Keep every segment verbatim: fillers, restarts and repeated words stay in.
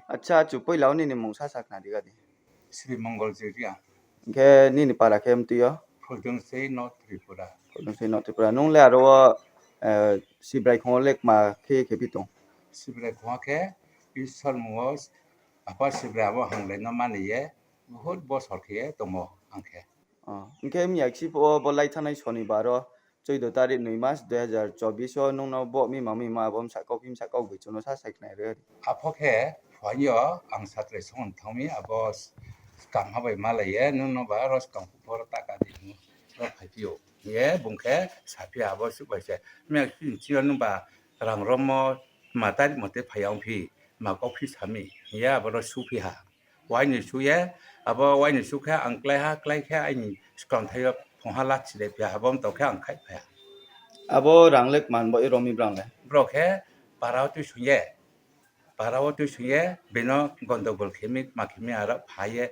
Acha, chu puila o nini mung sa sa khna di gadi. Sri Mongol Jeria. Hingke nini para khe mtwi o? Phudungsei North Tripura. Phudungsei North Tripura. Nung le aro o, eh, Sibrai khongo le kma khe khe pi tong? Sibrai khongo khe Ishwar mungo Apa Sibrai abo hanglaino mani ye, buhut bosor khe ye tongo ang khe. Oh, hingke miyakchi po bo lai thanai Sonibar o, choudo tarik nwi mas dui hazar chobbish o nungno bo mi mami ma bo msa kok phi msa kok bui chuno sa sai khnai rw. Apho khe phuaio ang satrai song thangmi abo skang habai malaiye nungno ba oro skang phoro taka di hinwi ro phai phio. Ye bung khe saphi abo suk bai se. Miyakchi nung ba rang romo ma tarik mote phai ong phi ma kok phi sami. Ye abo ro su phi ha. Waini suye, abo waini sukhe ang klaiha, klaikhe aini swkang thaio phungha lak chilai phiya, abo wng tokhe ang khai phaiha. Abo rang le kman bo i romwi brang le? Borok khe para o twi sungye, para o twi sungye, bino gondogol khemi, ma khemi aro phaye,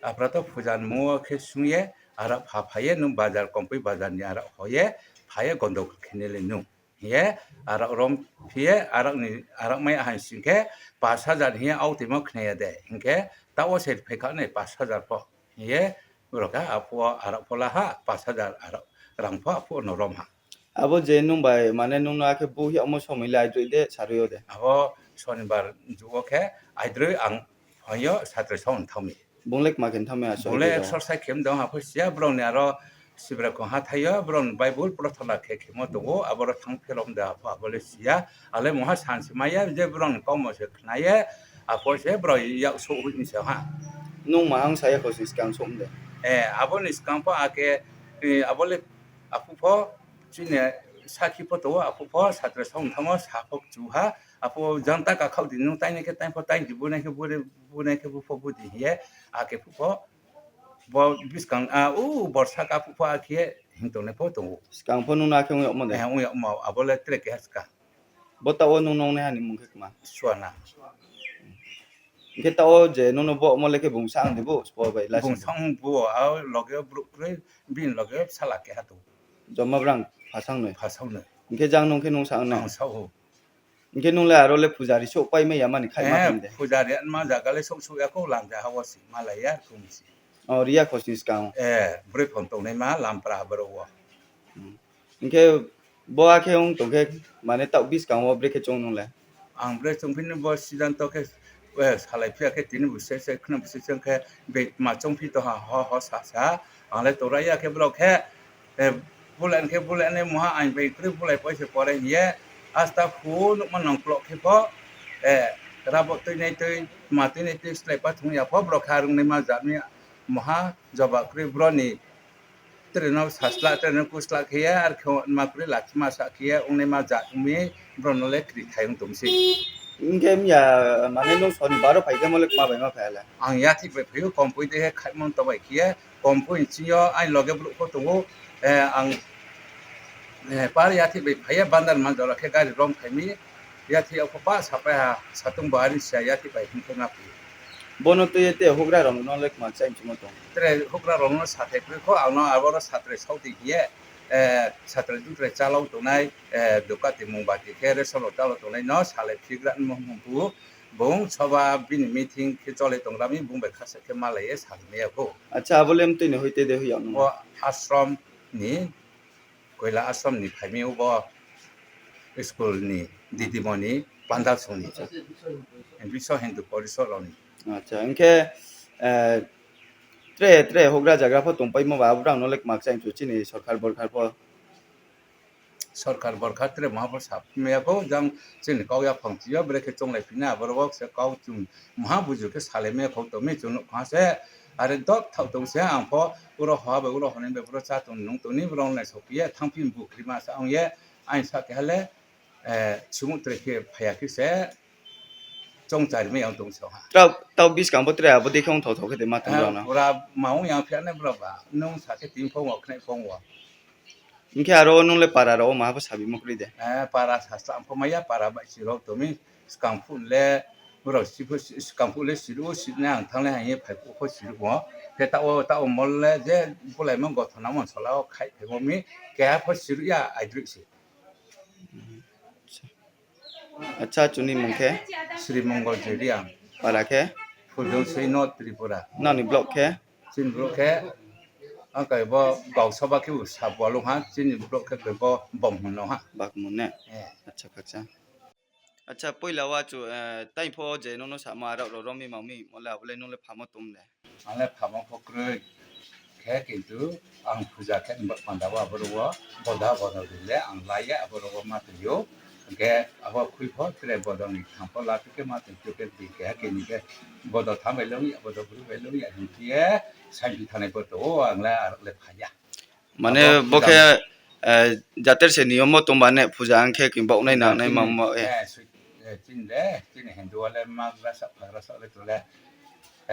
aphra to puja ni mungo khe sungye, aro pha phaye, nwng bazar kompui bazar ni aro hoye, phaye gondogol kheni le nwng. Hiye arak rom phiye arak ni, arak mai ahai singkhe pash hajar hiye aw timo khnaya de. Hinkhe tao se phaikha nai pash hajar pho. Hiye borok kha aphuo arak pho laha pash hajar arak rang pho aphuo no rom ha. Abo je nung bai mane nung no akhe bu hi omo somoi le aidroi de saroi o de. Abo Sonibar jugo khe aidroi ang phaio satre saun thangmi. Bung le kma khe thangmani aswk Bung le khe exercise khe wng tong, haphai siya borok ni aro Sibra kong ha thaio, borok ni Bible prathana khe khemo tongo, abo ro thang phelom da, abo le siya, ale mungha san se maya, je borok ni kokmo se khnaye, apo se borok yak so hui ni se ha. Nung ma ang saya kho se skang som de. Eh, abo ni skang pho ake, eh, abo le aphu pho, chini sakhi pho tongo, aphu pho satra song thango, sa pho chu ha, aphu jang ta ka khau di, nung tai ne khe tai pho tai di, bu ne khe bu de, bu ne khe bu pho bu di hiye, ake phu pho, Bo biskang, ah, o borsa ka phu pho akhe hing tongnai pho tongo. Skang pho nung akhe wng yokmo de? Eh, wng yokmo, abo le tre keha skang. Bo ta o nung nongnai hani mung khe kma? Suana. Hingkhe ta o je nung no bo omo le khe bung sa ang de bo, spo bai lasi. Bung sa ang bo, a loge bru kroi, bin loge sala keha tongo. Joma brang phasang noi? Phasang noi. Hingkhe jang nung khe nung sa ang nai? Ang sa o. Hingke nung le aro le pujari sok pai maya mani khai ma Eh, tong de. Pujari ma jaga le sok sok ya ko lam ja ha o si ma lai ya kum si. O riya khosni skang. Eh, bwrwi phon tongnai ma lam pra bro o. Hmm. Hingke bo akhe wng tong khe mane tok biskang o brekhe chong nung le. Ang bwrwi chong phini bo sidan to khe, eh, salai phiya khe tini bo se se khna bo se se khe be ma chong phi to ha ho ho sa sa. Ang le to ra ya khe bro khe Eh, bulai khe bulai ne moha ang bai kwrwi bulai poisa pore hiye, asta phu nukma nongplok khe pho, eh, rabo twi nai twi, ma twi nai twi slai pa thung ya pho, borok kha rung nai ma jat ni moha joba kwrwi bro ni tre no sasla, tre no kusla khe ye, ar khe ma kwrwi lachima sa khe ye, ung nai ma jat ung mi bro no le kwrwi khai ung tong si. Hingke miya, mane nung soni baro phai khe mo le kma bai ma phai le? Ang yathik bai phai o, kompui de he khai mon to bai khe ye, kompui ching yo, ai loge bro pho tongo, Eh, ang, eh, par yathik bai phaiya bandar man jora khe gari rom phaimi. Yathik o pa sapai ha satung bo ari sia yathik bai hingkhe ma phi. Bono twi te hugra rok no le kma chai chimo tong. Tre hugra rok no sathai phri kho ang no abo ro satre sauti hiye, eh, satre dutre chalao tongnai, eh, dukati mungbati khe resolo chalao tongnai no salai phigra mo bu bung soba bini meeting khe chole tongrami bung bai khasa khe malai ye salai maya kho. Acha abo le mtwi ni hoite de huyang no. O ashram ni Koila Ashram ni phaimi ubo school ni didimoni pandal songni Biswa Hindu Porisad rokni. Acha, hingkhe, eh, tre, tre hugra jagra pho tongpaimo ba, aborok no le kmak chai chini sorkar borkar pho. Sorkar borkar tre maha pho sa maya kho, jang chini kok yaphang chiyo, bwrwi khe chonglai phina, aborok se kok chung maha buju khe salai maya kho, tongmi chung nukha se, are dok thao tong se, ang pho uro hoa bai, uro hwnwi bai, bwrwi cha tong nung tongni, bwrwi nai sok ye, thang phi bukri ma sa ong ye, Aini sa keha le, eh, sumuk tre khe phaiya khe se chong chari mai ang tong sa ha. Tau, tau biskang bo tre abo dekhe wng thok thok khe de ma tong rok no. Pura maung yang phiya ne bwrok ba. Nung sa khe tini phone o khnai phone o. Hingkhe aro nung le para rok o maha bo sabi mo kwrwi de? Eh, para sa sa ang pho maya para bai si rok tongmi skang phun le bwrok si pho si, skang phun le si ru si ne ang thang le hai phai phu pho si ru o. Khe ta o, ta o mol le je bulai mo gothona mon sola o khai phai mo mi keha pho si ru ya aidruk si. Acha, chwngni mung khe? Sri Mongol Jeria. Para khe? Phuldongsui North Tripura. Nani block khe? Chini block khe, ang khe bo Gausaba khe bo sab walung ha, chini block khe bo Bongmon no ha. Bakmon ne? Eh. Acha, khaksa. Acha, puila wa chu, eh, tai pho je nono sama rok ro romi mami mole abole nole phamo tum de. Ale phamo pho kroi. Khe kintu ang puja khe bak panda wa aboro wo boda boda dile ang laiya aboro wo ma twiyo. Khe abo khui pho tre boda ni thang pho la tuke ma twi tuke di khe khe ni khe boda thambai lo ya boda bru bai lo ya ni khe sai bi thanai bo to o ang la le phaya. Mane abo bo khe, eh, jater se niyom o tongba ne puja ang khe kin bok nai nang nai chini, mamo, eh. Eh, sui-, eh, chini le, chini Hindu wale magra sa phagra sa le tole,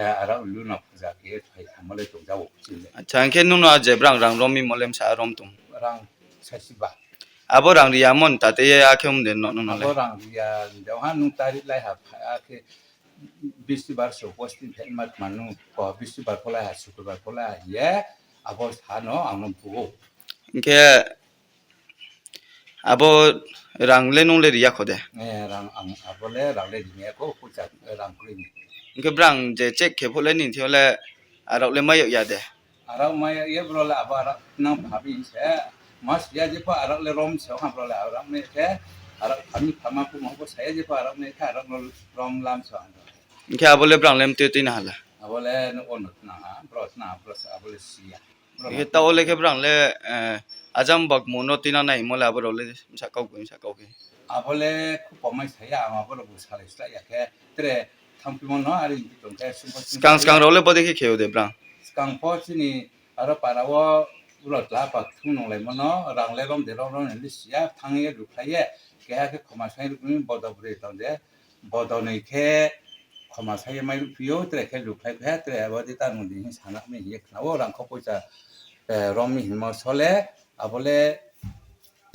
eh, ara ulu no puja khe phai thangma le tong jao chini le. Acha, ang khe nung no je brang rang rom mi molem sa rom tong. Rang sa si ba. Abo rang riya mon ta te ye a khe um de no, no, no le. Abo rang riya de ha nung tarik lai ha pha a khe Bistibar se upasthit phaima manu, ko Bistibar pholai ha, Sukurbar pholai ha, ye abo sano ang no bugo. Hingke abo rang le nung le riya kho de? Eh, rang ang abo le rang le riya kho, pucha rang kri ni. Hingke brang je check khe phole ni thio le arok le mayok ya de? Arak maya ye bro le abo arak nang phabi se. Mas ya je pa arak le rom se ha bro le arak me khe. Arak phami phama pu mo bo saya je pa arak me khe arak no rom lam se ha. Hingke abo le brang lem twi twi na hala. Abo le no ono na ha, bro na, bro sa abo le siya. Bro hingke na ta o le khe brang le, eh, ajam bak mo no tina nai mo le abo rok le sa kau khe, sa kau khe. Abo le khu pomai saya, ang abo rok bo salai sla ya khe. Tre thang pi mo no ari tong khe sumpo sumpo. Skang skang rok le bode khe kheo de brang. Skang po chini aro para o ulo tla pa thung nung lai mano, rang le rom de rom rom ni siya thang ye rukhlai ye, keha khe khoma sai rukni bodo bwrwi tong de, bodo ni khe khoma sai ye mai rukphi yo, tre khe rukhlai khe, tre abo de ta nung di hin sana mi hin ye khna o rang kho poisa, eh, rom mi hin mo sole, abo le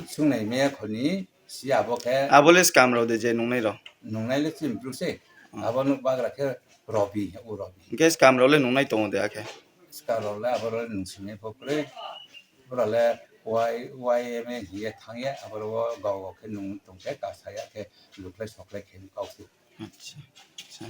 sung nai me khoni. Si abo khe abo le scam rok de je nungnai rok. Nungnai le chini bru se. Hmm. Abo nuk bagra khe Robi, o Robi. Hingke scam rok le nungnai tongo de akhe. Scam rok le abo rok le nung simi pho kwrwi. Bora le Y, Y M A hiye thang ye, abo rok o gao gao khe nung tong khe kasa ya khe luklai soklai khe kau khe. Acha, acha.